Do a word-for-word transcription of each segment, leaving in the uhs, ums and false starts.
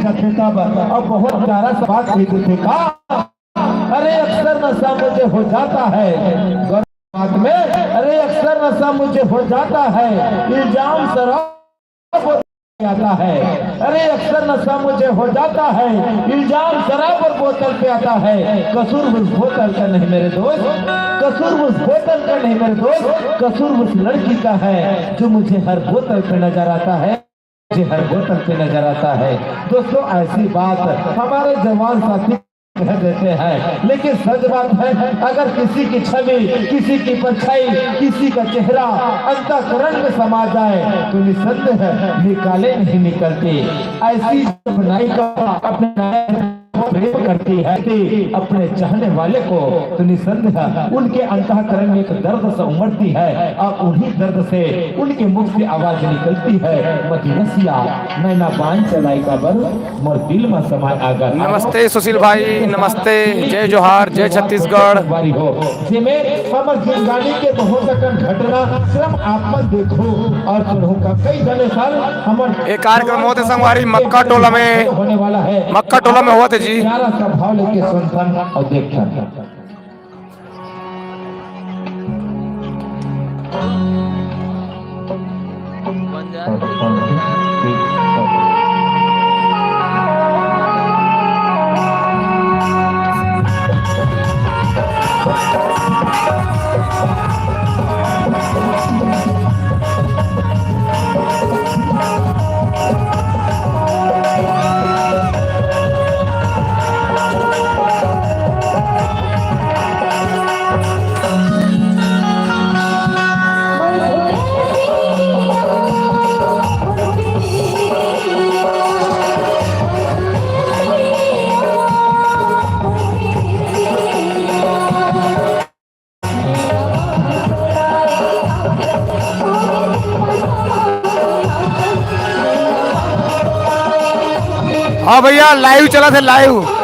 जाथे तब, अब बहुत प्यारा सा बात कहि देथे का। अरे अक्सर नशा मुझे हो जाता है, गौर बात में, अरे अक्सर नशा मुझे हो जाता है, इल्जाम शराब आता है। अरे अक्सर नशा मुझे हो जाता है, इल्जाम शराब और बोतल पे आता है। कसूर उस बोतल का नहीं मेरे दोस्त, कसूर उस बोतल का नहीं मेरे दोस्त, कसूर उस लड़की का है जो मुझे हर बोतल पे नजर आता है, मुझे हर बोतल पे नजर आता है। दोस्तों, ऐसी बात हमारे जवान साथी कह देते हैं, लेकिन सच बात है, अगर किसी की छवि, किसी की परछाई, किसी का चेहरा अंतःकरण में समा जाए तो निसंदेह निकाले नहीं निकलती। ऐसी जब नायिका अपने नायक को प्रेम करती है, अपने चाहने वाले को, तो निसंदेह उनके अंतःकरण में एक दर्द सा उमड़ती है और उन्हीं दर्द से उनके मुख से आवाज निकलती है, "मदिरसिया, नैना बान चलाई का बर।" मोर दिल म समाय आगर। नमस्ते सुशील भाई, नमस्ते, जय जोहार, जय छत्तीसगढ़। संगवारी हो, जेमे हमर जिंदगानी के बहुत अकन घटना क्रम आप मन देखो और सुनो का कई जने साल हमर ये कार्यक्रम होत हे संगवारी मक्का टोला में, होने वाला है। मक्का टोला में होत हे जी। प्यारा सा भाव लेके सुनथन और देखथन। हाँ भैया, live चलत हे, live।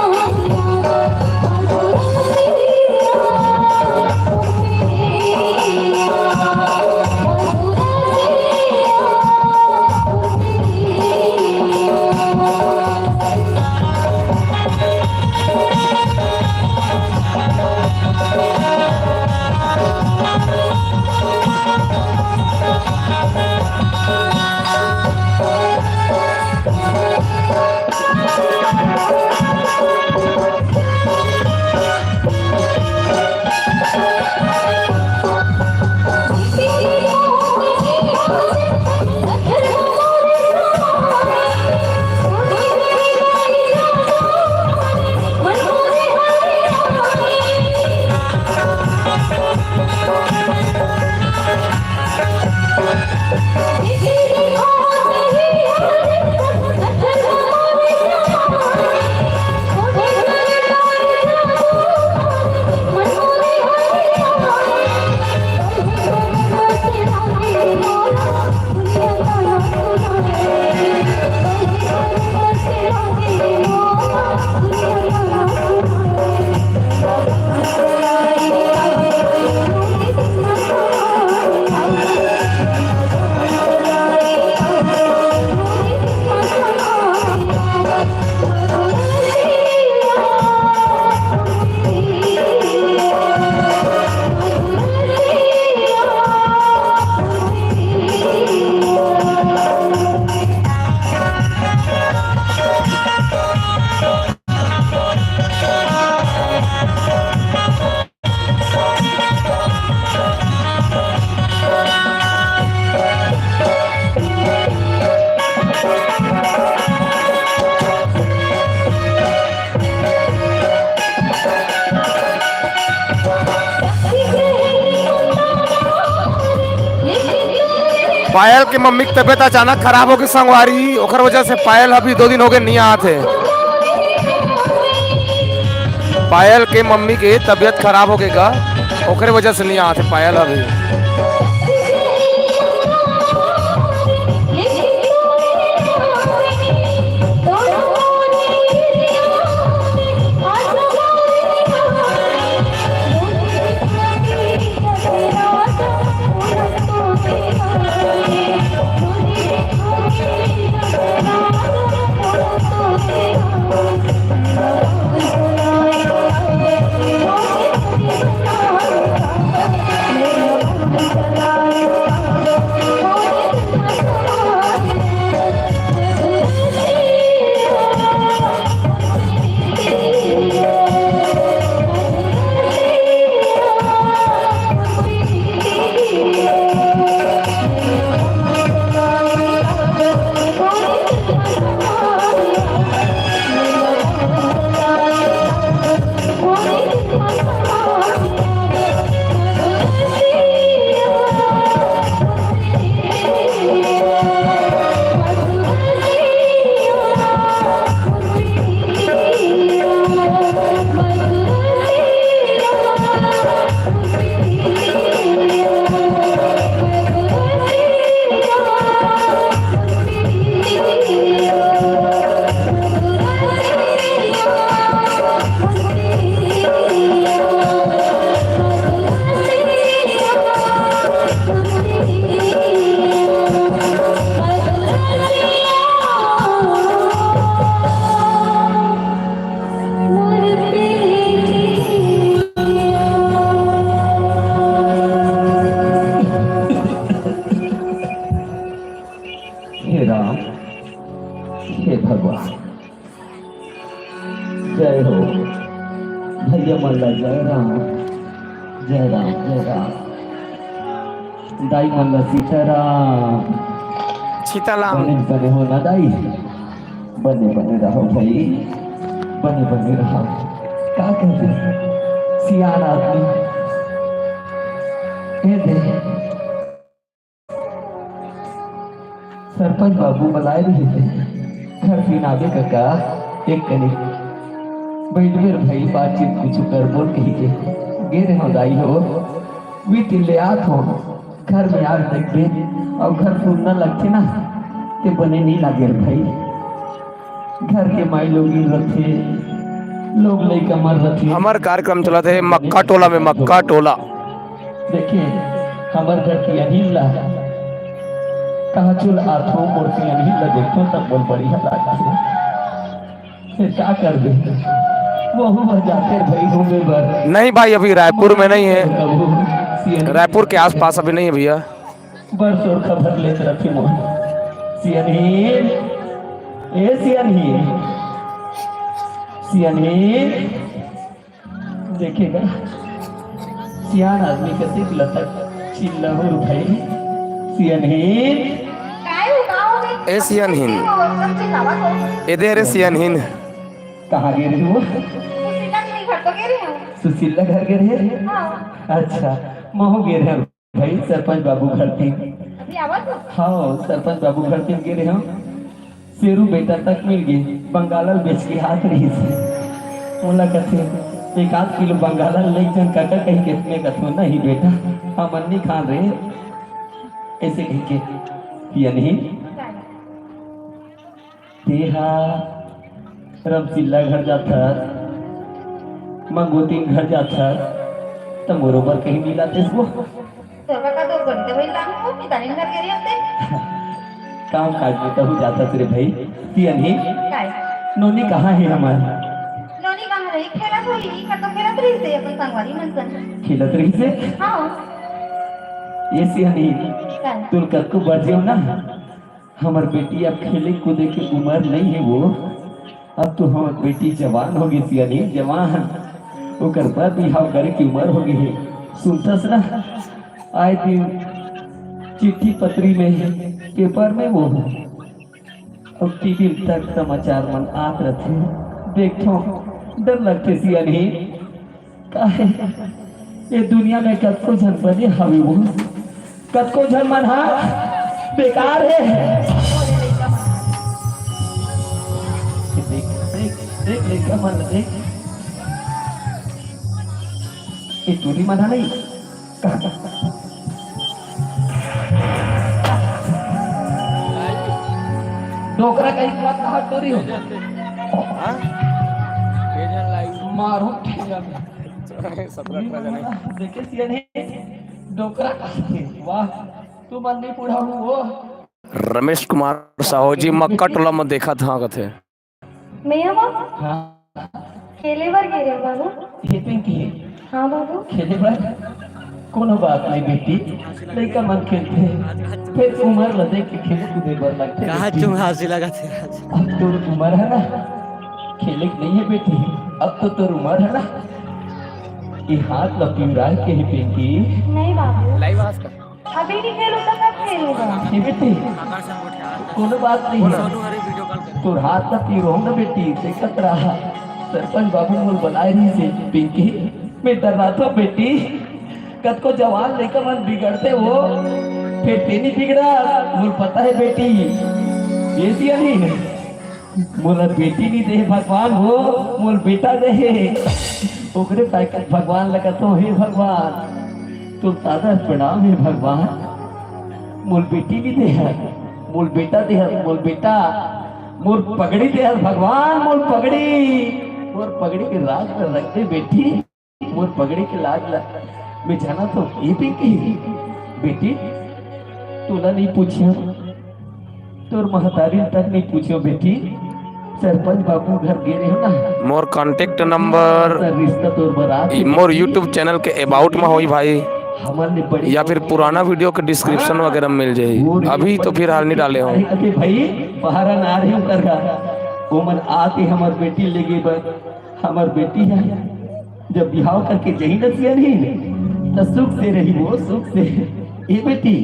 पायल के मम्मी के तबीयत अचानक खराब होगे संगवारी, ओकर वजह से पायल अभी दो दिन होगे नइ आत हे। पायल के मम्मी के तबीयत खराब होगे गा, ओकरे वजह से नइ आत हे पायल अभी। जय हो भैया मन ला, जय राम, जय राम, जय राम। दाई मन ला सीताराम। सीताराम। बने बने हो ना दाई, बने बने रहो भाई, बने बने रहो। का कहते सियान आदमी, ए दे सरपंच बाबू बलाए रहिस हे, घर दिन आबे कका, एक कनी बइठबे रे भाई, बातचीत कुछु करबो कहिके गे रेहेंव दाई हो। वी तिल्ले आत हों, घर में आके देखबे, अउ घर सुन्ना लगथे ना, ते बने नइ लागे रे भाई। घर के माई लोगिन रथे, लोग लइका मन रथे। हमर कार्यक्रम चलत हे मक्का टोला में, मक्का टोला। देखे, हमर घर के अनिल ला कहाँ चल आथो, मोर के अनिल ला देखो तब मोर बढ़िया लागथे। फिर का करबे, वहू बर जाथे भाई घूमे बर। नहीं भाई, अभी रायपुर में नहीं है, कबू सीएन रायपुर के आसपास अभी नहीं है भैया। बड़ तोर खबर लेत रथे मोर। सियनहीन, ए सियनहीन, सियनहीन, देखे गा, सियान आदमी कतेक लटक चिल्लाहूर भाई, सियनहीन। काय हो, का हो गई? ए सियनहीन। कैसे हो? सब चिल्लावा तो। ए दे रे सियनहीन। कहाँ गे रहे हो? सुशीला के घर तो गे रहे हो। सुशीला घर गे रहे? हाँ। अच्छा, महू गे रहे। भाई, सरपंच बाबू घर तीन। अभी आवत हो? हाँ, सरपंच बाबू घर तीन गे रहे हम। शेरू बेटा तक मिल गए, बंगालल बेच के हाथ रही से। ओला कथे, "एक आध किलो बंगालल ले जन काका," कही के मैं कथो, "नहीं बेटा, हम अन्नी खान रहे।" ऐसे कही के, ये नहीं। तेहा रमसिल्ला घर जाथस, मंगोतिन घर जाथस, त मोरो बर कहीं मिला देस वो। तोर बर का दो घंटे वही लाऊं, वो पितानी घर गिरी होते। काम काज में तहु जाथस रे भाई, तियन ही। काय? नोनी कहाँ है हमार? नोनी कहाँ रही? खेलत होही, का तो खेलत रही से अपन संगवारी मन संग। खेलत रही से? हाँ। ये सियानी, काय? तुम कतको बरजे हो ना, हमर बेटी अब खेले कूदे के उमर नहीं है वो। अब तो हमर बेटी जवान हो गई सियानी, जवान। ओकर बर बिहाव करे के उमर हो गई है। सुनतस ना, आए दिन चिट्ठी पत्री में, पेपर में वो, अब टीवी तक समाचार मन आत रथे। देखो, डर लगथे सियानी। काहे? ये दुनिया में कतको झन बने हवे वो, कतको झन मन हा बेकार हे। देख, देख, देख, लइका मन देख। ये टूरी मन हा नहीं। डोकरा कहीं मत कहा टूरी हो। हाँ? मारू ठेंगा में। सत्रह अठारह जने। देखे सियाने, डोकरा कथे, वाह, तू मन नहीं बूढ़ा हूँ वो। रमेश कुमार साहू जी मक्का टोला में देखा था कथे। मैं हवा? हाँ। खेले बर गे रहे बाबू। ये पिंकी। हाँ बाबू। खेले बर? कोनो बात नहीं बेटी, लइका मन खेलथे, फिर उमर ल देख के खेले कूदे बर लगथे कहाँ बेटी। तुम हंसी लगा थे आज? अब तोर उमर है ना, खेले के नहीं है बेटी, अब तो तोर उमर है ना। ये हाथ ल पिवराए के है पिंकी। नहीं बाबू। लाइव आज का। अभी नहीं खेलूं तो कब खेलूंगा? ये बेटी, कोनो बात नहीं है। तोर हाथ ल पिवराहूं ना बेटी, देखत रहा। सरपंच बाबू मोर बलाए रही से पिंकी, मैं डर्राथों बेटी। कतको जवान लइका मन बिगड़थे वो, फेर ते नी बिगड़स, मोला पता हे बेटी। ये सियानी, मोला बेटी नी दे हे भगवान वो, मोला बेटा दे हे। ओकरे पाय के भगवान ल कथों, हे भगवान, तोर सादर प्रणाम हे भगवान। मोला बेटी नी दे हे, मोला बेटा दे हे, मोला बेटा, मोला पगड़ी दे हे भगवान, मोला पगड़ी, मोला पगड़ी के लाज ल रख दे बेटी। मोर पगड़ी के लाज ला मैं जानथों। ए पिंकी, बेटी, तोला नहीं पूछेंव, तोर महतारी तक नहीं पूछेंव बेटी। सरपंच बाबू घर गे रहे हो ना? मोर contact number सर, रिश्ता तोर बरात ई मोर YouTube channel के about में होई भाई, हमर ले बड़े या फिर पुराना video के description वगैरह में मिल जाई। अभी तो फिलहाल नहीं डाले हो। अरे भाई, बाहर आ रही हूँ कर रहा। ओमन आके हमर बेटी लेगे बर, हमर बेटी ह जब बिहाव करके जही न सियान ही, त सुख से रही वो, सुख से। ए बेटी,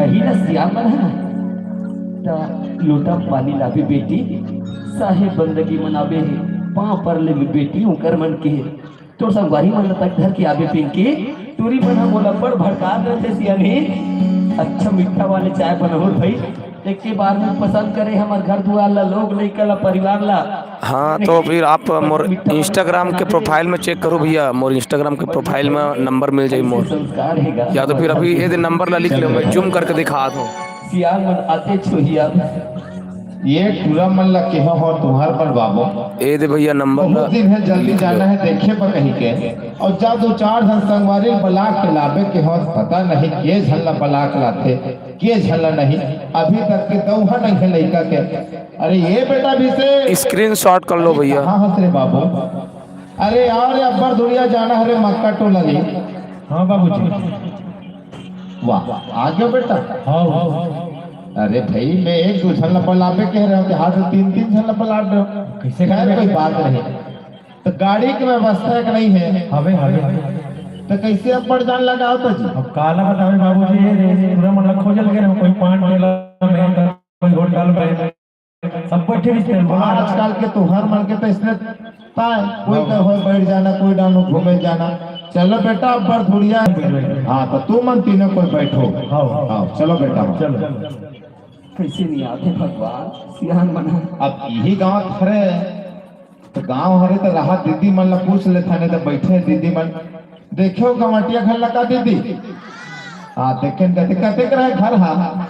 अही न सियान मन ह, त लोटा पानी लाबे बेटी, साहेब बंदगी मनाबे हे, पाँव पर ले बेटी, उकर मन के तोर संगवारी मन ल तक धर के आबे पिंकी, टूरी मन ह मोला बड़ भड़का देथे सियानी। अच्छा मीठा वाले चाय बनाओ भाई, एक के बार में पसंद करे हमर घर दुआर ला, लोग लइका ला, परिवार ला। हाँ, तो फिर आप मोर Instagram के profile में check करो भैया, मोर Instagram के profile में number मिल जाई मोर। संस्कार हे गा। या तो फिर अभी ये दे number ला लिख लो, मैं zoom करके दिखा दूँ। सियान मन आते छोहिया। ये टूरा मन ला केहो हो तुहर मन बाबू। ए दे भैया number बहुत ला दिन है, जल्दी लिख जाना लो। है देखे बर कही के। और जा दो चार झन संगवारी बला के लाबे के हो, पता नहीं के झन ला बला के लाथे, के झन ला नहीं। अभी तक के दौहा नहीं है लइका के। अरे ये बेटा भी से screenshot कर लो भैया। कहाँ हस रे बाबू? अरे यार, ये अब्बर दुरिया जाना है रे मक्का टोला ले। हाँ बाबूजी। वाह, आ गया बेटा। हाँ, हाँ। अरे भाई, मैं एक दो झन ला बलाबे कह रहे हो, हाथ में तीन तीन झन ला बला रहे हो। कैसे खैर, कोई बात नहीं। तो गाड़ी की व्यवस्था एक नहीं है। हवे, हवे। तो कैसे अब बड़ जान लगा होता जी? अब काला बतावे बाबूजी, ये रे, पूरा मन ला खोजल के रहो, कोई पान ठेला में, कोई होटल में। सब बैठे भी थे, बोला। आजकल के तुहर मन के तो इसने ताय, कोई तो हो बैठ जाना, कोई डालो घूमे जाना। चलो बेटा, अब बर थोड़िया। हाँ, तो तू मन तीनों कोई बैठो। हाँ। हाँ, चलो बेटा, हाँ। चलो। कैसे नहीं आते भगवान, सियान मना। अब यही गांव हरे, तो गांव हरे तो रहा दीदी मन ला पूछ लेथा, नहीं तो बैठे दीदी मन। देखो गमटिया घर लगा दीदी। हाँ, देखे कते, कते के रहे घर हा।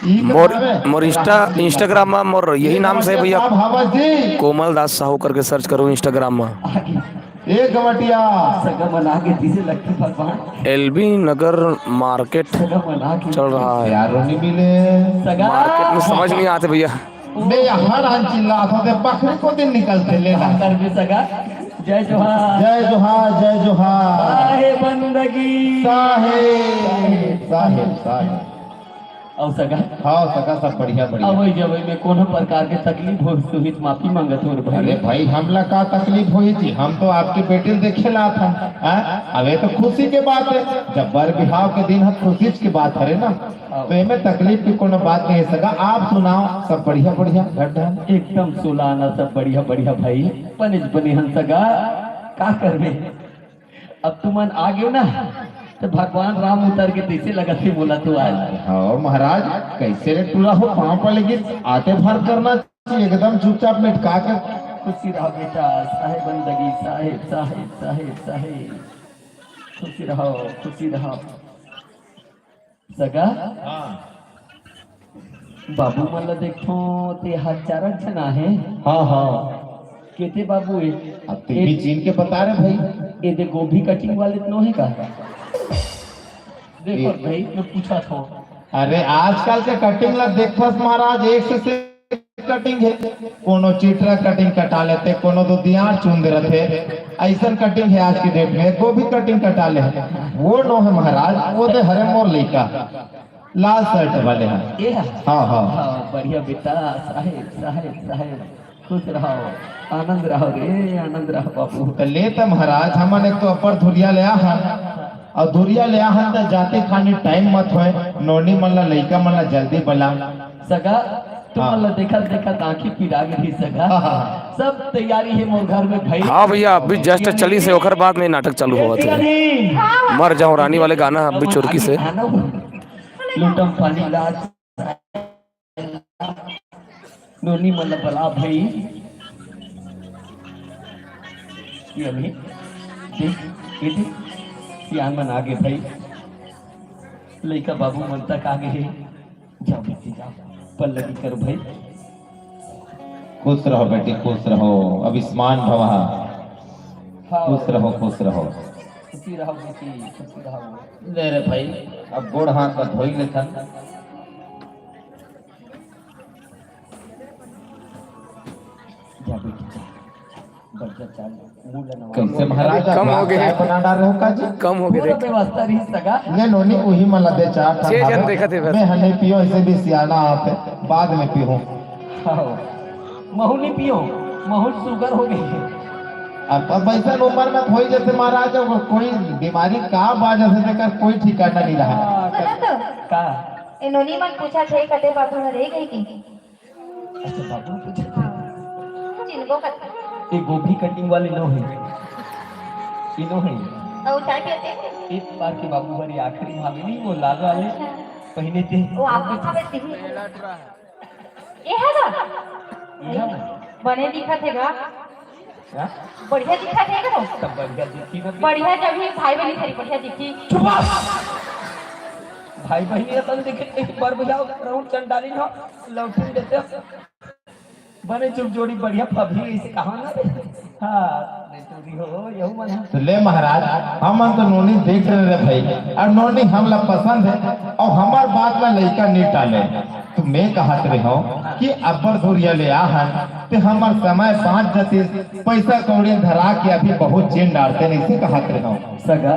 ई मोर, बतावे। मोर Insta, Instagram में मोर यही नाम से है भैया। साहब हवा जी। कोमल दास साहू करके search करो Instagram में। आगे। ए गमटिया। सगा मन आगे दिसे लगते भगवान। एलबी नगर market सगा मन आगे चल रहा है। यारो नहीं मिले। सगा। Market में समझ नहीं आते भैया। मैं यहाँ रान चिल्ला था, ते बखरी को दिन निकलते लेना। कर भी सगा। जय जोहार। जय जोहार, जय जोहार। साहेब बंदगी। साहेब, साहेब, साहेब। अउ सगा? हाँ, सगा सब बढ़िया, बढ़िया। अवई जवई में कोनो प्रकार के तकलीफ होइस तो हित माफी मांगत हो रे भाई। अरे भाई, हमला का तकलीफ होई जी? हम तो आपके बेटे ल देखे ला था। हाँ? अबे तो खुशी के बात है, जब बर बिहाव के दिन है, खुशी की बात हरे ना। हाँ। तो एमे तकलीफ की कोनो बात नहीं है सगा। आप सुनाओ, सब बढ़िया, बढ़िया, घर ढंग? एकदम सोला आना, सब बढ़िया, बढ़िया भाई। बने बने हन सगा, का करबे? अब तुमन आ गयो ना, तो भगवान राम उतर के तैसे लगत हे बोला तू आज। हाँ महाराज, कैसे रे टूरा हो, पाँव पड़ लगी, आते भर करना चाहिए, एकदम चुपचाप मिटका के। खुशी रहो बेटा, साहेब बंदगी, साहेब, साहेब, साहेब, साहेब। खुशी रहो, खुशी रहो। सगा? हाँ। बाबू मन ला देखथों, ते हा चार झन आहे। हाँ, हाँ। केते बाबू ए? अब ते ए-, भी चीन के बता रहे भाई। ए दे गोभी cutting वाले तो नो हे का? देखो ये भाई, मैं पूछा था। अरे आजकल के cutting ला देखथस महाराज, एक से, से cutting है, कोनो चिटरा cutting कटा लेते, कोनो तो दियार चुन दे रहते। ऐसन cutting है आज की date में, गोभी cutting कटा ले। वो नो है महाराज, वो तो हरे मोर लइका, लाल shirt वाले हैं। ये है? हाँ, हाँ। हाँ, बढ़िया बेटा, साहेब, साहेब, साहेब। खुश रहो, आनंद रहो रे, आनंद रहो बाबू। तो ले तो महाराज, हमन एक तो अब्बड़ धुरिया ले आहन, अउ धुरिया ले आहन त जाते खानी time मत होय, नोनी मन ला, लइका मन ला जल्दी बला। सगा, तुमन ला देखत देखत आँखी पिरा गे रही सगा। हाँ, हाँ। सब तैयारी हे मोर घर में भाई। हाँ भैया, अभी just चलिस हे, ओकर बाद में नाटक चालू होवत हे। मर जाऊं रानी वाले गाना अभी चुरकी से। लोटम पानी ला। नोनी मन ला बला भाई। ये अभी देख, ये देख, सियान मन आगे भाई। लइका बाबू मन तक आगे हे। जाओ बेटी, जाओ। पल्लवी करो भाई। खुश रहो बेटी, खुश रहो। आयुष्मान भवा। हाँ। खुश रहो, खुश रहो। खुशी रहो बेटी, खुशी रहो। ले रे भाई, अब गोड़ हाथ ला धोई लेथन। जा बेटी, जा। बढ़िया चाल, मुंह ला नवा। कैसे महाराज, कम हो गए। चाय बना डाल रहे हो का जी? कम हो गए, पूरा देख। व्यवस्था रही सगा। ले नोनी, उही मन ला दे चार ठन छह जन हवे। देखत हे बस। मैं हने पियो, ऐसे भी सियाना आप, बाद में पीहूं। हाँ। महू नहीं पियो, महू sugar हो गई है। अब, अब ऐसा उम्र में होई जैसे महाराज, अब कोई बीमारी का बाज से, जेकर कोई ठिकाना नहीं रहा। हाँ, सुनो तो, का? ए नोनी मन पूछा थे, कते बाबू हरे गए की? अच्छा, बाबू पूछा थे। हाँ, चिन्हबो करता। ये गोभी cutting वाले नो है, ये नो है। और चाय पीते हैं? एक बार के बाबू हरे आखिरी भाभी नहीं, वो लाल वाले अच्छा। पहने थे। वो आप अच्छा बस दिखी। ये है ना? ये है ना? बने दिखत हे गा। हाँ? बढ़िया दिखत हे गा। तब बढ़िया दिखी ना। बढ़िया जब ही भाई बहन खरी बढ़िया दिखी। चुप! भाई बहन ये तन देखे एक बार बुझाओ, राउंड चंडाली हो, लौटिन देते। बने चुप जोड़ी बढ़िया पबली इसे कहा ना रे। हाँ, नहीं तो भी हो, यहू मन है। तो ले महाराज, हमन तो नोनी देख रहे रे भाई, और नोनी हमला पसंद है, और हमार बात ला लइका नहीं टाले। तो मैं कहत रहे हूँ कि अब्बर धुरिया ले आहन, ते हमार समय बाँच जतिस, पैसा कौड़ी धरा के अभी बहुत चेन डारते नहीं, से कहत रहे हूँ। सगा,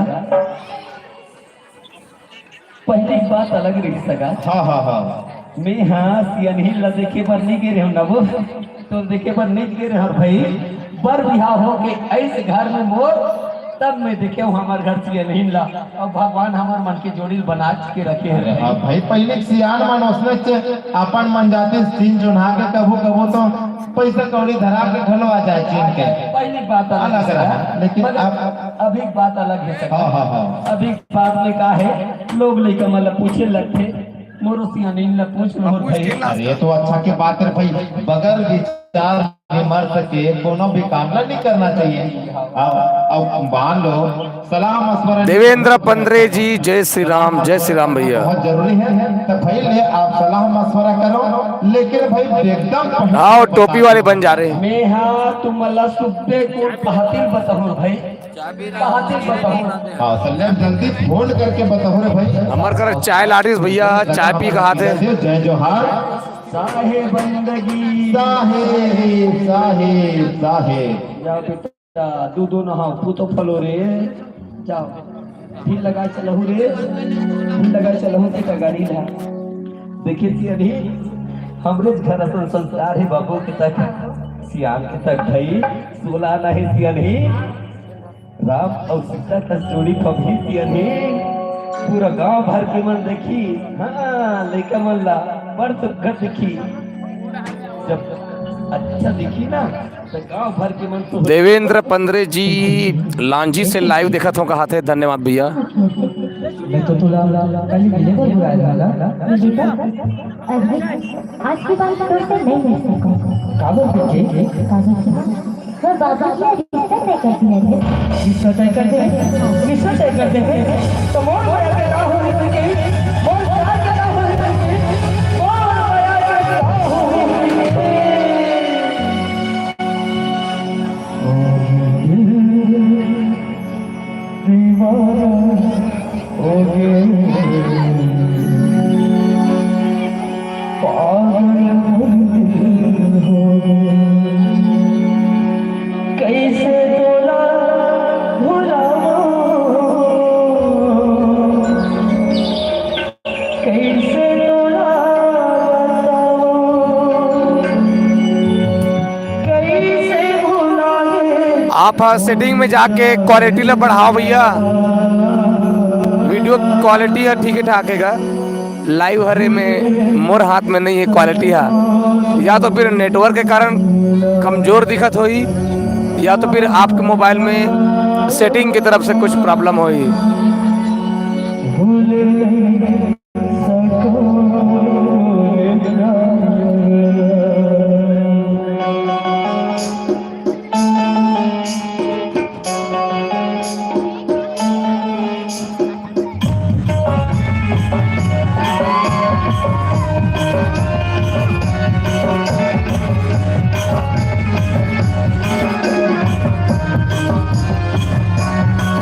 पहली बात अलग रही सगा। हाँ, हाँ, हाँ। मैं हाँ सियनही ला देखे बर नहीं गे रहे हूँ ना वो, तो देखे बर नहीं गे रहे हूँ भाई। बर बिहाव हो के ऐसे घर में मोर, तब मैं देखे हूँ हमार घर सियनही ला। अब भगवान हमार मन के जोड़ी बना के रखे हैं अरे भाई। हाँ भाई, पहले सियान मन उसने चे-, अपन मन जाते सीन जोन्हा के कभू कभू तो पैसा कौड़ी धरा के घलो आ जाए चीन के। पहली बात अलग अलग है। रहा, लेकिन मगर अब अब एक बात अलग है सर। हाँ, हाँ, हाँ। अभी बात में का है, लोग लइका मन ला पूछे लगथे, मोरो सियानिन ला पूछ मोर भाई। अरे, ये तो अच्छा के बात है भाई, बगैर विचार विमर्श के कोनो भी काम ला नहीं करना चाहिए। अब, अब मान लो सलाह मशवरा देवेंद्र पंद्रे जी, जय श्री राम, जय श्री राम भैया। बहुत जरूरी है, तो भाई ले आप सलाह मशवरा करो, लेकिन भाई एकदम आओ, टोपी वाले बन जा रहे हैं। मैं हाँ तुम ला सुबह को बहातिल बताऊँ भाई। हाँ, सर, ले जल्दी फोन करके बताओ रे भाई। हमर करा चाय लाटिस भैया, चाय पी के आते हैं। जय जोहार। साहेब बंदगी। साहेब, साहेब, साहेब। जाओ बेटा, दूधो नहाओ, पूतो फलो रे। जाओ, फिर लगा चलहु रे, फिर लगा चलहु के तगारी ला। देखिए जी, अभी हमरे घर असन संस्कार है बाबू के तक, सियान के तक भाई, सोला नहीं सियान ही। राम अउ सीता कस जोड़ी कभी कियन हे, पूरा गांव भर के मन देखी। हाँ, लइका मन ला बड़ सुघर दिखी। जब अच्छा दिखी ना, तो गांव भर के मन तो देवेंद्र पंद्रे जी लांजी से live देखत हो कहा थे, धन्यवाद भैया। मैं तो तुला कल मिले बर बुलाया था ना। बेटा, अभी आज के बाद तोर से नहीं मिल सकूं। का बोलते के? का बोलते? वो बाबू जी रिश्ता तय कर दिया रे। रिश्ता तय कर दे, रिश्ता तय कर दे। तो मोर माया के का होही तुझे? मोर प्यार के का होही तुझे? मोर माया के का होही तुझे? दीवाना हो गए, पागल हम दिल हो गए। कैसे तोला भुलावा, कैसे तोला बतावा, कैसे भुला दे। आप ह setting में जाके quality ला बढ़ाओ भैया, video quality ह ठीक ठाक हेगा। Live हरे में मोर हाथ में नहीं है quality हा, या तो फिर network के कारण कमजोर दिखत होई, या तो फिर आपके mobile में setting की तरफ से कुछ problem होई।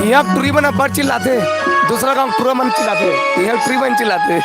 यहाँ टुरी मन अब्बड़ चिल्लाथे, दूसरा गांव टुरा मन चिल्लाथे, यहाँ टुरी मन चिल्लाथे।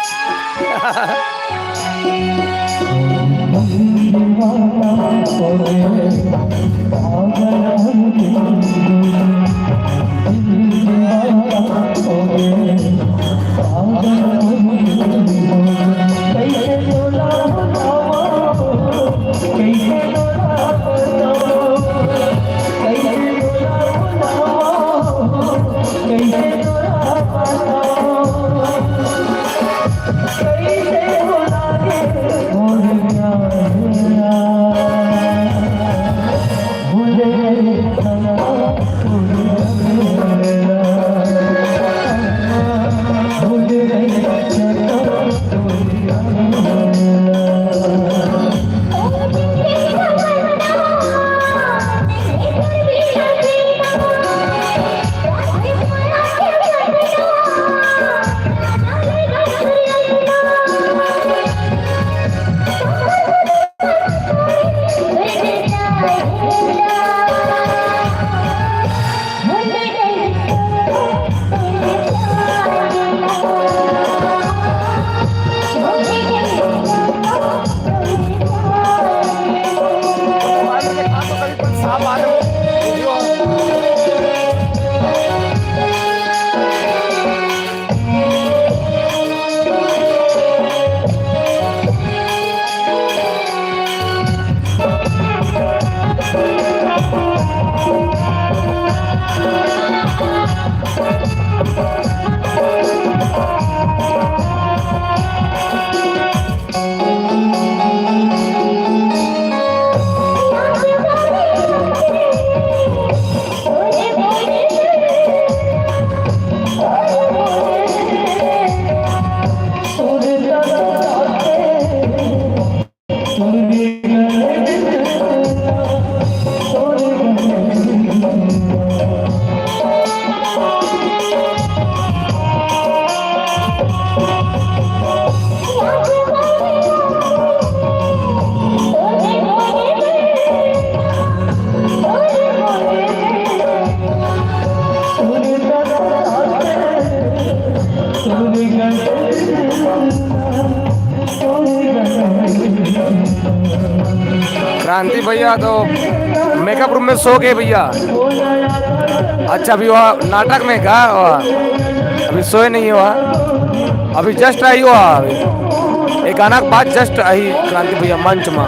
तो मेकअप रूम में सो गए भैया। अच्छा, अभी वह नाटक में का हुआ? अभी सोए नहीं हुआ, अभी जस्ट आई हुआ अभी। एक गाना के बाद जस्ट आई क्रांति भैया मंच में।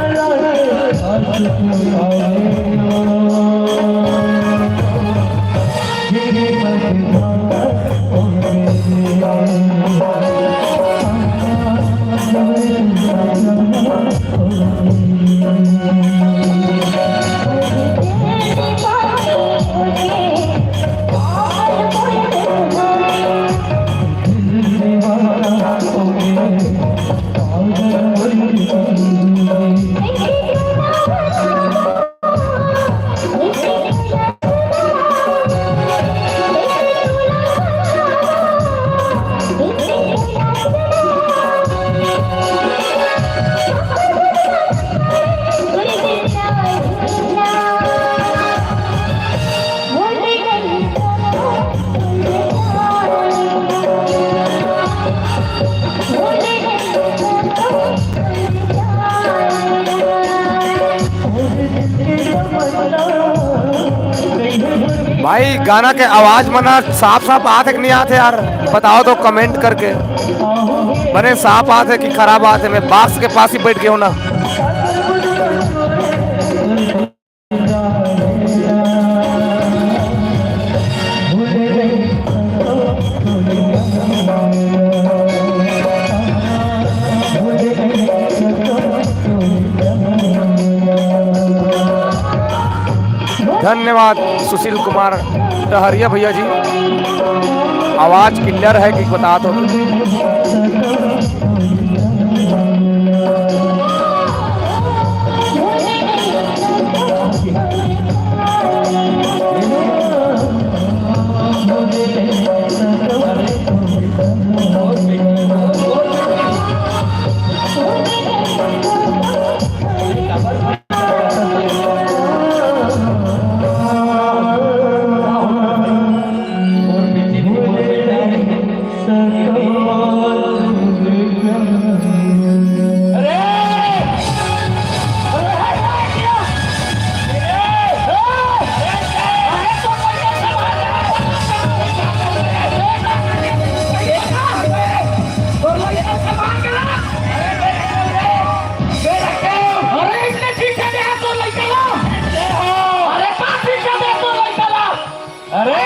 भाई, गाना के आवाज मन ह साफ साफ आत हे कि नहीं आत हे यार? बताओ तो कमेंट करके। बने साफ आत हे कि खराब आत हे? मैं बॉक्स के पास ही बैठ गया हूँ ना। धन्यवाद सुशील कुमार डहरिया भैया जी, आवाज क्लियर है कि बता दो। अरे, इसने ठीक से देखा तो लइका ला। अरे, का ठीक से देखा तो लइका ला। अरे,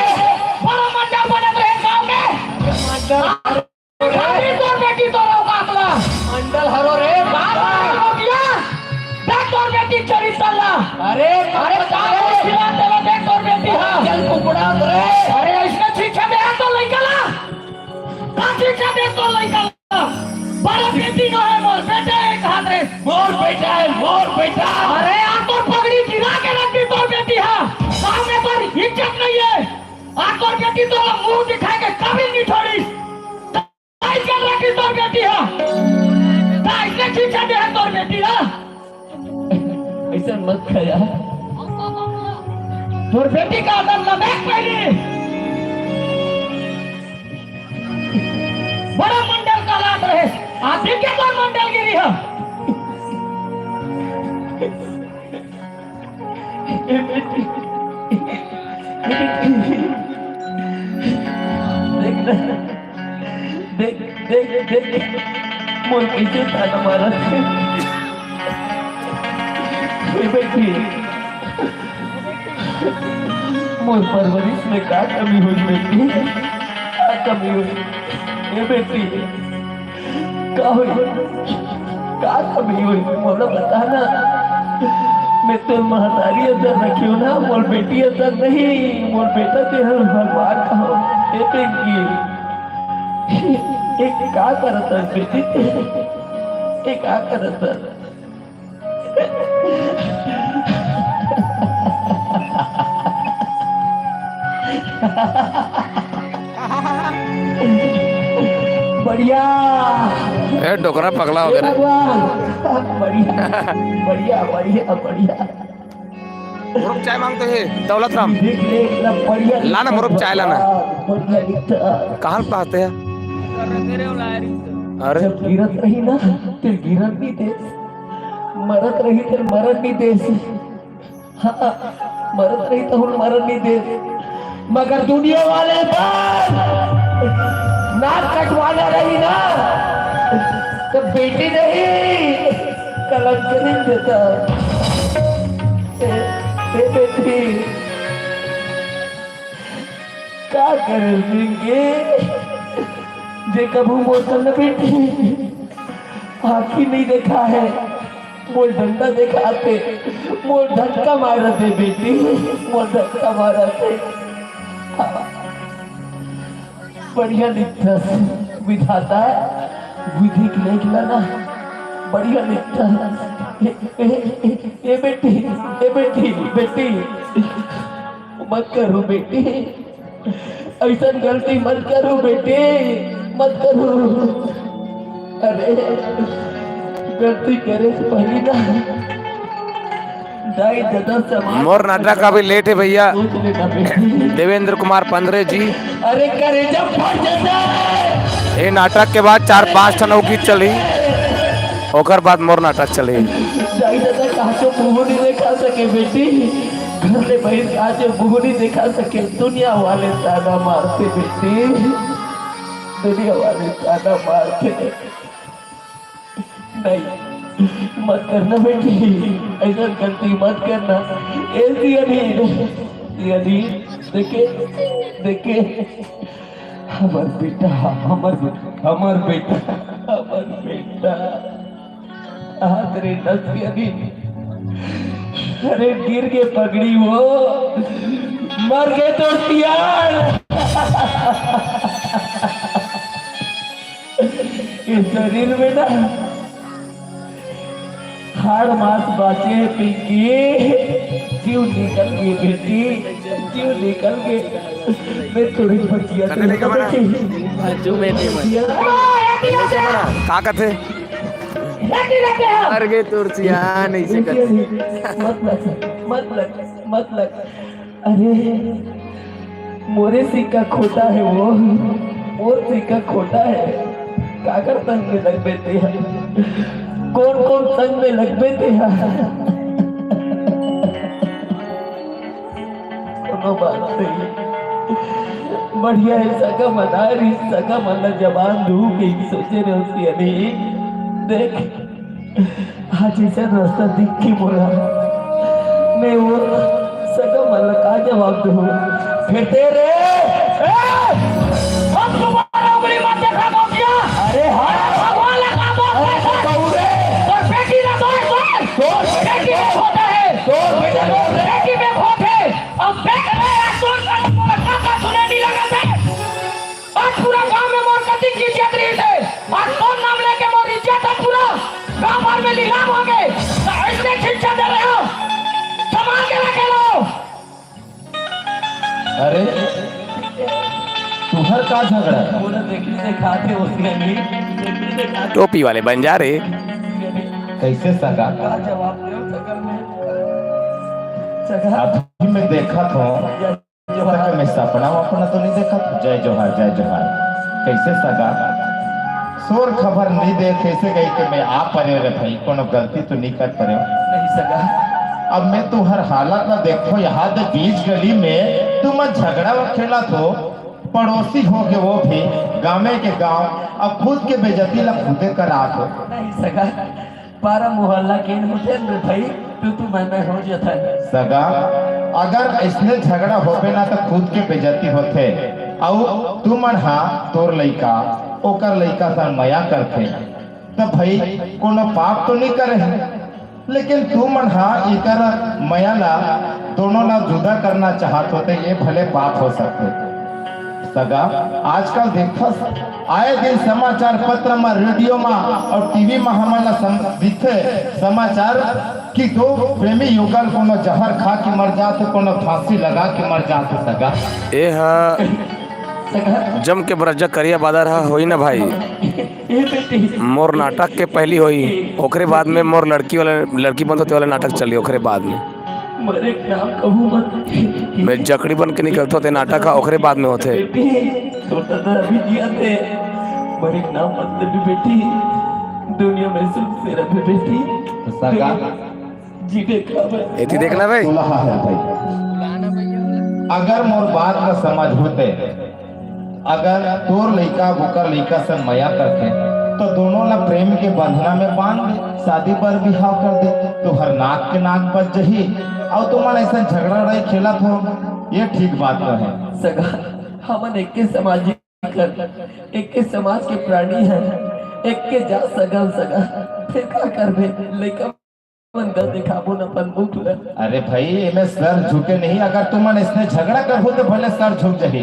बड़ा मंडल बनत रहे गाँव में। अरे, तोर बेटी तोर औकात ला। मंडल हरो रे, बाप रे, रोटिया। देख तोर बेटी चरित्र ला। अरे, अरे, का खिला देला, देख तोर बेटी हा। चल कुकड़ा रे। अरे, इसने ठीक से देखा तो लइका ला। का ठीक से देखा तो लइका ला। बड़ा बेटी नो हे मोर, बेटा एक हाथ रे। मोर बेटा हे, मोर बेटा। अरे यार, तोर पगड़ी गिरा के रख दी तोर बेटी हा। गाँव में तोर इज्जत नहीं हे। आ तोर बेटी तोर मुंह दिखाए के काबिल नहीं छोड़ी। काहे चल रखी तोर बेटी हा? काहे से खींचा दे हे तोर बेटी हा? ऐसा मत कह यार। तोर बेटी का आदर ला देख पहली। बड़ा मंडल का लात रहे, आदमी के तोर मंडल गिरी हा। ए बेटी, ए बेटी, देख ना, देख, देख, देख, मोर कैसे ताना मारत हे। ए बेटी, मोर परवरिश में का कमी होई बेटी, का कमी होई? ए बेटी, का होई? का कमी होई? मोला बता ना। मैं तोर महतारी असन रखियो ना, मोर बेटी असन नहीं, मोर बेटा ते हर भगवान कहो। ए पिंकी, ए का करत हस बेटी? ए का करत हस? बढ़िया। ए, डोकरा पगला हो गया रे। भगवान। बढ़िया, बढ़िया, बढ़िया, बढ़िया। मुरुक चाय मांगते हैं, दौलत राम। देख ले, इतना बढ़िया। ला ना, मुरुक चाय लाना। बढ़िया लिखता। कहाँ पाते हैं? अरे। जब गिरत रही ना, तो गिरन नहीं दे। मरत रही, तो मरन नहीं दे। मरत रही तो हम मरन नहीं दे, मगर दुनिया वाले बार नाक कटवाना रही ना, तो बेटी नहीं, कलंक नहीं देता। ए, ए बेटी, का करे जिंदगी, जे कभू मोर सन बेटी आँखी नहीं देखा है, मोर डंडा देखाथे, मोर धक्का मारथे बेटी, मोर धक्का मारथे। बढ़िया लिखथस विधाता, विधि के लेख ला ना, बढ़िया लिखथस। ए, ए, ए, ए बेटी, ए बेटी, बेटी, मत करो बेटी। ऐसन गलती मत करो बेटी, मत करो। अरे, गलती करे से पहली ना दाई ददा समाज मोर नाटक अभी लेट है भैया। सोच लेना बेटी। देवेंद्र कुमार पंधरे जी। अरे करेजा फट जाता है। ये नाटक के बाद चार पांच ठन अउ गीत चली, ओकर बाद मोर नाटक चली। दाई ददा कहा तो मुंह नहीं देखा सके बेटी, घर ले बाहर आज मुंह नहीं देखा सके, दुनिया वाले ताना मारथे बेटी, दुनिया वाले ताना मारथे। नहीं, मत करना बेटी, ऐसा गलती मत करना। ए सियानी, सियानी, देखे, देखे, हमर बेटा, हमर बेटा, हमर बेटा, हमर बेटा। हाथ रे नसिया दिन। अरे गिर के पगड़ी वो, मर गए तो सियान। ये शरीर में ना हाड़ मांस बाचे है पिंकी, जीव निकल गए बेटी, जीव निकल गए। मैं थोड़ी बचिया से कटे नहीं कमरा। जो मैं नहीं मैं। का कथे? अरे गे तोर सियान, ऐसे कर। मत लग, मत लग, मत लग। अरे, मोरे सिक्का खोटा है वो, मोर सिक्का खोटा है। काकर संग में लगबे ते हा? कौन कौन संग में लगबे ते हा? कोनो बात नहीं। बढ़िया है, सगा मन आए रहिस, सगा मन ला जबान दू के सोचे रहे उसके अभी। देख, आज ऐसा रास्ता दिख के मोला, मैं वो सगा मन ला का जवाब दूँ? फिर तेरे, ए! हम तुम्हारा उंगली मत देखा, गौसिया। अरे हाँ। भगवान ला का बात अरे है? तो कहूँ रे। तोर बेटी ला मार, मार। तोर बेटी में खोटा है। तोर बेटी में खोटा है। बेटी में खोट है। अब देख ले, आज तोर साला मोला का का सुने नहीं लगा थे। आज पूरा गांव में मोर कतिक इज्जत रही थे। आज तोर नाम लेके मोर इज्जत है पूरा गांव भर में नीलाम हो गए। तो ऐसने शिक्षा दे रहे हो, संभाल के रखे लो। अरे, तुहर का झगड़ा? पूरा देखने दिखाते उसने भी। टोपी वाले बन जा रे। कैसे सगा? का जवाब दे सकल में? सगा। अभी मैं देखा था। जोहार। मैं सपना वपना तो नहीं देखा था। जय जोहार, जय जोहार। कैसे सगा? सोर खबर नहीं दे, कैसे गई कि मैं आ परे रे भाई, कोनो गलती तो नहीं कर परे। नहीं सगा। अब मैं तुहर हालत ना देखो, यहाँ दे बीच गली में तुम झगड़ा खेला थो, पड़ोसी हो के वो भी गाँव के गाँव, अब खुद के बेइज्जती ला खुदे करा थो। नहीं सगा। पारा मोहल्ला के होथे रे भाई, तू तू मैं मैं हो जथन। सगा, अगर ऐसने झगड़ा होबे ना तो खुद के बेइज्जती होथे। अउ तुमन हा तोर लइका, ओकर लइका सन मया करथे, तो भाई कोनो पाप तो नहीं करे है, लेकिन तुमन हा इकर मया ला दोनों ला जुदा करना चाहत होते, ये भले पाप हो सकते। सगा, आजकल देखथस, आए दिन समाचार पत्र म, रेडियो म अउ टीवी म हमन ला सम-, दिखथे समाचार कि दो प्रेमी युगल कोनो जहर खा के मर जात, कोनो फांसी लगा के मर जात। सगा, ए हा सगा। जम के बरजा करिया बादर हा होई ना भाई। ए बेटी। मोर नाटक के पहली होई, ओकरे बाद में मोर लड़की वाला, लड़की बनत होते वाला नाटक चली, ओकरे बाद में। मरे के नाम कहूँ मत। मैं जकड़ी बन के निकलत होते नाटक हा, ओकरे बाद में होते। बेटी, छोटा था अभी जिया थे। मरे के नाम मत लेबे बेटी, दुनिया में सुख से रहे बेटी। तो सगा, दुनिया जी, देख ला भाई। एती देख ला भाई। दुल्हा है भाई, अगर मोर बात ला समझ होते, अगर तोर लइका ओकर लइका सन मया करथे, तो दोनों ला प्रेम के बंधना में बांध दे, शादी बर बिहाव कर दे, तुहर नाक के नाक बच जही। अउ तुमन ऐसा झगड़ा लड़ाई खेलत हो, ये ठीक बात नहीं है। सगा, हमन एक के सामाजिक कर, एक के समाज के प्राणी है, एक के जात सगा सगा, फिर का करबे? लइका मन ला देखाबो न अपन मुख ला। अरे भाई, एमे सर झुके नहीं। अगर तुमन इसने झगड़ा करहू तो भले सर झुक जाही,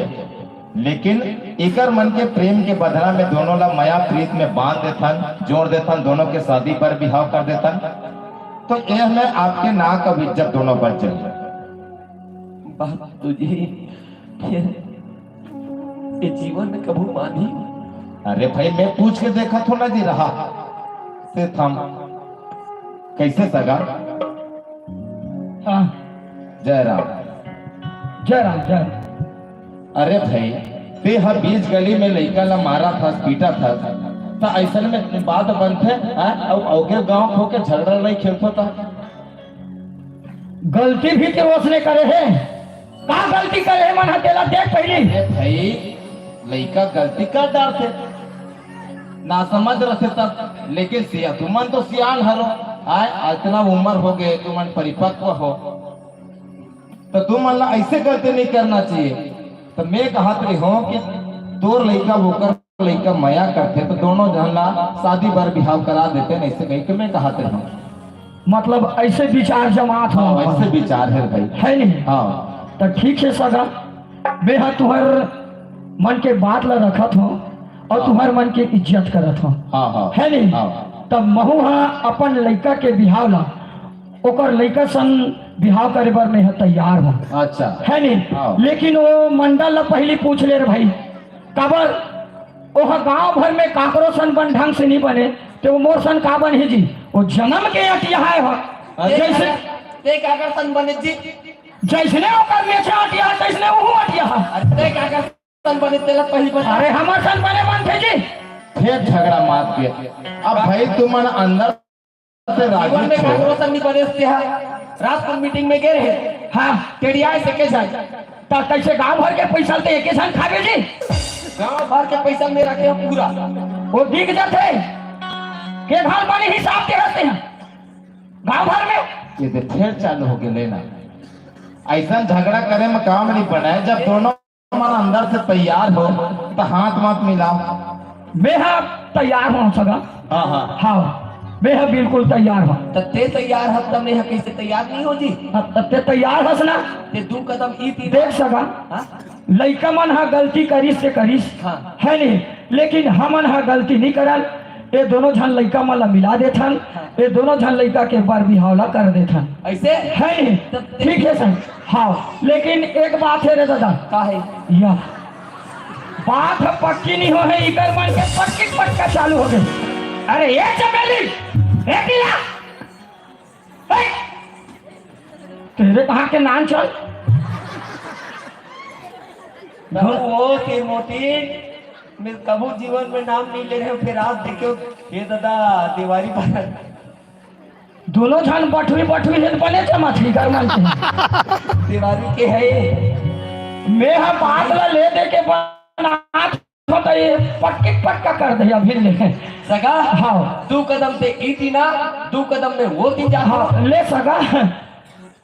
लेकिन एकर मन के प्रेम के बदला में दोनों ला मया प्रीत में बांध देथन, जोड़ देथन, दोनों के शादी बर बिहाव कर देथन, तो एह में आपके नाक अउ इज्जत दोनों बच जाही। बात तो जी, फिर ये जीवन में कभू मानही? अरे भाई, मैं पूछ के देखत हो ना जी रहा। से थम, कैसे सगा? हाँ। जय राम। जय राम, जय राम। अरे भाई, ते ह बीच गली में लइका ला मारत हस, पीटत हस, त अइसन में बात बनथे, हाँ? अउ अवगे गांव खो के झगड़ा लड़ाई खेलथो त? गलती भी ते ओसने करे हे। का गलती करे हे मन ह, तेला देख पहिली। अरे भाई, लइका गलती कर डारथे, ना समझ रथे तब, लेकिन सिया, तुमन तो सियान हरो, आय, इतना उम्र हो गए, तुमन परिपक्व हो, तो तुमन ला ऐसे गलती नहीं करना चाहिए। तो मैं कहत रही हूँ कि तोर लइका ओकर लइका मया करथे, तो दोनों झन ला शादी बर बिहाव करा देते, ऐसे कही के मैं कहत रही हूँ। मतलब ऐसे विचार जमात हो हाँ, अपन। ऐसे विचार है भाई। है नहीं? हाँ। तो ठीक है सगा, मैं हा तुहर मन के बात ला रखत हो और हाँ। तुहर मन के इज्जत करत हो। हाँ, हाँ। है नहीं? हाँ। तब महू हा अपन लइका के बिहाव ला, ओकर लइका सन बिहाव करे बर मैं हा तैयार हो। अच्छा। है नहीं? हाँ। लेकिन वो मंडल ला पहली पूछ ले रे भाई, काबर ओह गांव भर में काकरो सन बन ढंग से नहीं बने, ते वो मोर सन का बनही जी? वो जन्म के अटिया है हो। अरे जैसे काकर, ते काकर सन बने जी? जैसने ओकर मेछा अटिया है, तैसने ओहू अटिया है। अरे ते काकर सन बने, तेला पहली बता। अरे हमर सन बने बनथे जी। फिर झगड़ा मात के। अब भाई तुमन अंदर से राजू जीवन में छो। काकरो सन नहीं बने से हा। रात को मीटिंग में गए रहे। हाँ। टेढ़िया से के जाए। त कैसे गांव भर के पैसा ते एके झन खाबे जी? गांव भर के पैसा में रखे हो पूरा। वो दिख जाते। के धान पानी हिसाब के हंसते हैं। गांव भर में। ये तो फिर चालू हो गए लेना। ऐसा झगड़ा करे में काम नहीं बने, जब दोनों मन अंदर से तैयार हो तो हाथ मत मिलाओ। मैं हा तैयार हो सगा। हाँ, हाँ। हाँ, मैं हा बिल्कुल तैयार हो। त ते तैयार हस त मैं हा कैसे तैयार नहीं हो जी? हाँ, त ते तैयार हस ना? ते दू कदम ई तीर देख सगा। हाँ? लइका मन हा गलती करिस से करिस, हाँ। है नहीं, लेकिन हमन हा गलती नहीं करन। ये दोनों झन लइका मन ला मिला देथन, हाँ। ये दोनों झन लइका के बर बिहाव ला कर देथन। ऐसे? है नहीं? तब ठीक है सर। हाँ, लेकिन एक बात है रे दादा। का है? या बात ह पक्की नहीं हो है, इकर मन के पक्की पक्का चालू हो गए। अरे ये चमेली, ए किला, ए, तेरे कहाँ के नाम चल? वो के मोती, मैं कभू जीवन में नाम नहीं ले रहे हूँ, फिर आज देखो, ये दादा दीवारी पर दोनों झन बठवी बठवी हे त बने जमात ही कर मन के। दीवारी के है। मैं हा बात ला ले दे के बनात हो त ये पक्के पक्का कर दे अभी ले। सगा? हाँ। दू कदम ते ई तीना, दू कदम में वो तीन जा। हाँ, ले सगा।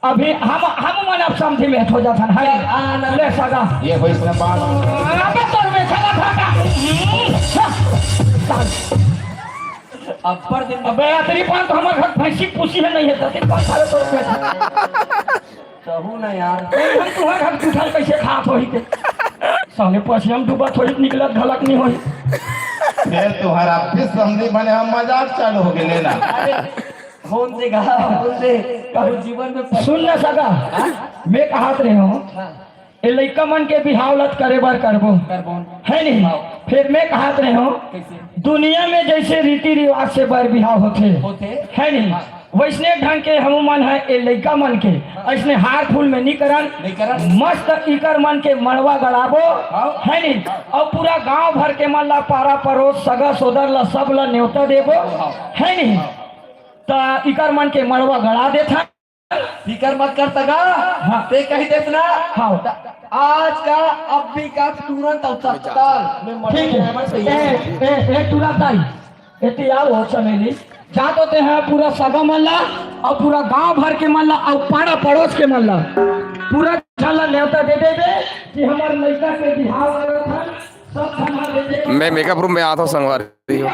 अभी हम, हम मन अब समझी में हो जाथन, है? आ, ना। ले सगा। ये होइस ना बात। अबे तोर में छला था का? अब्बड़ दिन अबे अतरी पान तो हमर घर भैंसी पूसी है नहीं है, ततिन पान सारे तोर में। कहू ना यार। हम तुहर घर उठल कैसे खात होही के? साले पछिया में डूबत होही, निकलत घलक नहीं होही। फिर तुहर आप भी समझी बने, हम मजाक चालू हो गए लेना। अरे, फोन से कहा, फोन से। कहू जीवन में पहली सुन ना सगा, हाँ? मैं कहत रहे हूँ, हाँ। ए लइका मन के बिहाव लत करे बर करबो। करबो। है नहीं? हाँ। फिर मैं कहत रहे हूँ, कैसे? दुनिया में जैसे रीति रिवाज से बर बिहाव होथे, होथे। है नहीं? हाँ। वैसने ढंग के हमू मन है, ए लइका मन के हाँ। ऐसने हार फूल में नहीं करन। नहीं करन। मस्त इकर मन के मड़वा गड़ाबो, हाँ। है नहीं? हाँ। और पूरा गांव भर के मन ला, पारा परोस, सगा सोदर ला, सब ला न्योता देबो, हाँ। है नहीं? हाँ। त इकर मन के मड़वा गड़ा देथन। फिकर मत कर सगा। हाँ। ते कही देस ना। हाँ। त आज का, अभी का, तुरंत अउ तत्काल मैं ठीक है। ए, ए, ए, तुरंत आई। एती आओ हो चमेली। जा तो ते हैं पूरा सगा मन ला अउ पूरा गांव भर के मन ला अउ पाड़ा पड़ोस के मन ला, पूरा झन ला नेवता दे देबे कि हमर लइका के बिहाव करत हन। मैं मेकअप रूम में आता हूँ, संगवारी हो।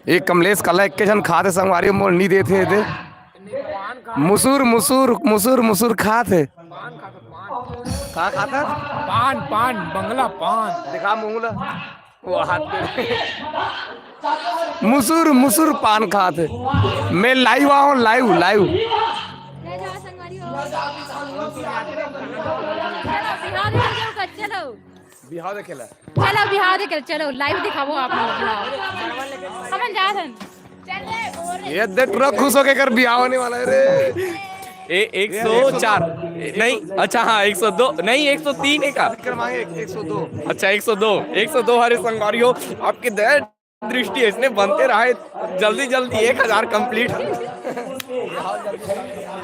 ये कमलेश कला एक के झन खात हे संगवारी, मोल नी देत हे दे। मुसुर, मुसुर, मुसुर, मुसुर खात हे। का खात हे? पान, पान, बंगला पान। दिखा मुंह ला। वो हाथ पे। मुसुर, मुसुर पान खात हे। मैं लाइव आऊँ, लाइव, लाइव। चलो, बिहार में जाओ, चलो। बिहाव देखे ला। चलो, बिहाव देखे ला, चलो, लाइव दिखाओ आप लोग, बिहाव। हमन जात हन। ये देख, पूरा खुश होके कर बिहाव होने वाला है रे। ए, एक सौ चार। नहीं, अच्छा, हाँ, एक सौ दो, नहीं, एक सौ तीन है का? एक सौ दो। अच्छा, एक सौ दो, एक सौ दो हरे संगवारी हो, आपके दया दृष्टि ऐसने बनते रहे, जल्दी जल्दी एक हजार complete।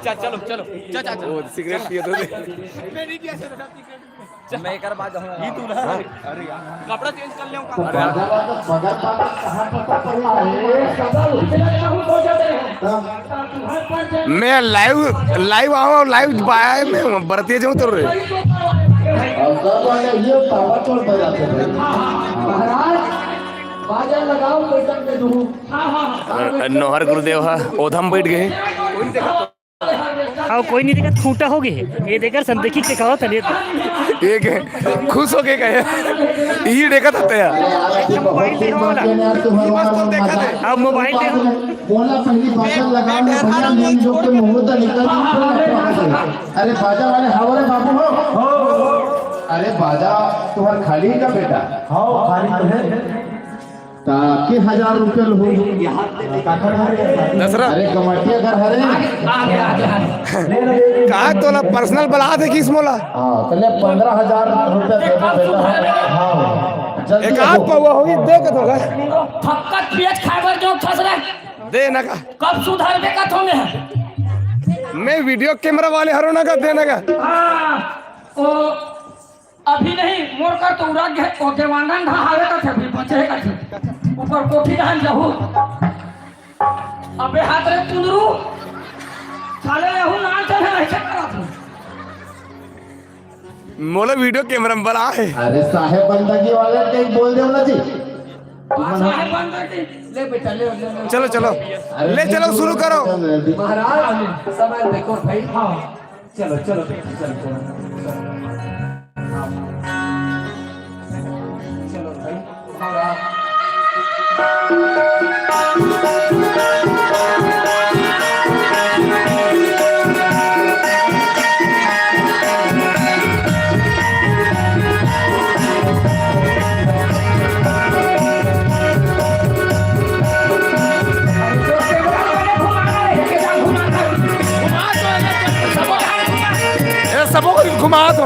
चा, चलो, चलो, चा, चा, चा। वो सिगरेट पिए तो। मैं एकर बाद जाऊंगा। ई तू ना। अरे यार। कपड़ा चेंज कर ले का? मैं लाइव, लाइव आवा, लाइव बाय में बरतिया जाऊं तो रे। महाराज, बाजा लगाओ, कोई तक में दू। नोहर गुरुदेव हा ओधम बैठ गए। हाँ, कोई नहीं देखा, खूंटा हो गए। ये देखकर संदेखी के कहो तले। एक है, खुश होके कहे, "ई देखा था तया।" मोबाइल देखो वाला। अब मोबाइल देखो। बोला पहली बाजा लगाओ ना भैया, मेन जो के मुहूर्त निकल गया। अरे बाजा वाले, हाँ रे बाबू हो। अरे बाजा तुम्हार खाली है का बेटा? हाँ, खाली तो है। ता के हजार रुपया लो। दसरा। अरे कमाटिया घर हरे। कहा तोला पर्सनल बला दे किस मोला? हाँ, पहले पंद्रह हजार रुपया दे दो बेटा। हाँ, जल्दी एक आध दो। पौवा होगी, दे के तो घर। फक्कत पियत खाए बर जो फंस रहे। दे ना का। कब सुधरबे का थोंगे? मैं वीडियो कैमरा वाले हरो ना का, दे ना का। हाँ, ओ, अभी नहीं, मोर कर तो उड़ा गे, ओ देवांगन ढहावे का थे, अभी बचे का थे। ऊपर कोठी रहन जाहू। अबे हाथ रे चुंदरू, साले यहू नान चढ़े रहे, क्या करत हूँ? मोला वीडियो कैमरा में बला है। अरे साहेब बंदगी वाले के बोल दे ना जी। हाँ, साहेब बंदगी, ले बेटा, ले, ले, ले। चलो, चलो। अरे ले चलो, शुरू करो। महाराज, समय देखो भाई। हाँ। चलो, चलो, चलो, चलो, चलो। चलो भाई, हमारा ए, सबो को घुमा दो।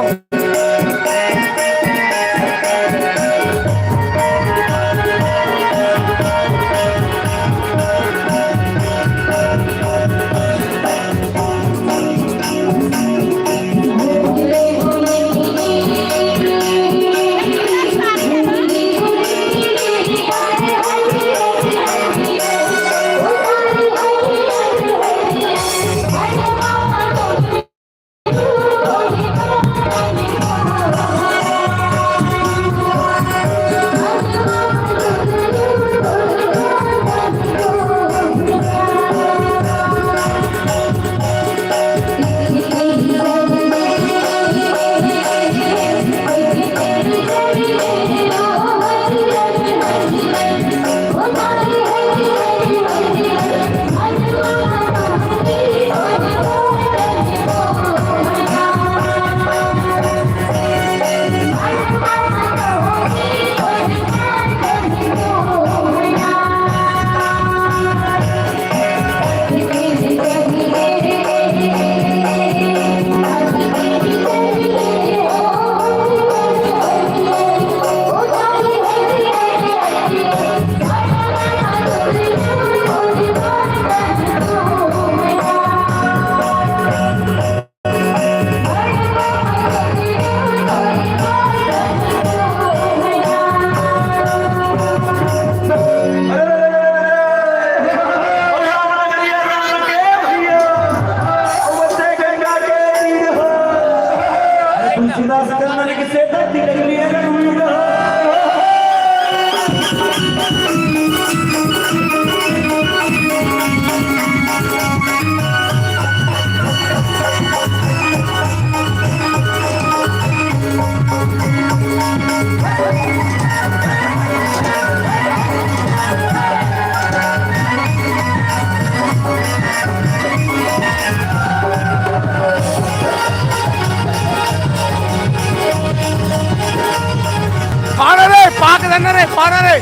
पाना रे,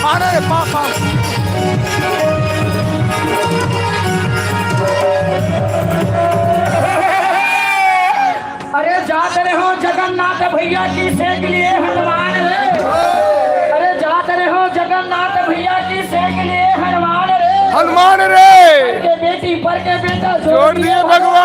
पाना रे, पा पा। अरे जात रहे हो जगन्नाथ भैया की सेक लिए हनुमान रे। अरे जात रहे हो जगन्नाथ भैया की सेक लिए हनुमान रे। हनुमान रे। के बेटी पर के बेटा छोड़ दिए भगवान।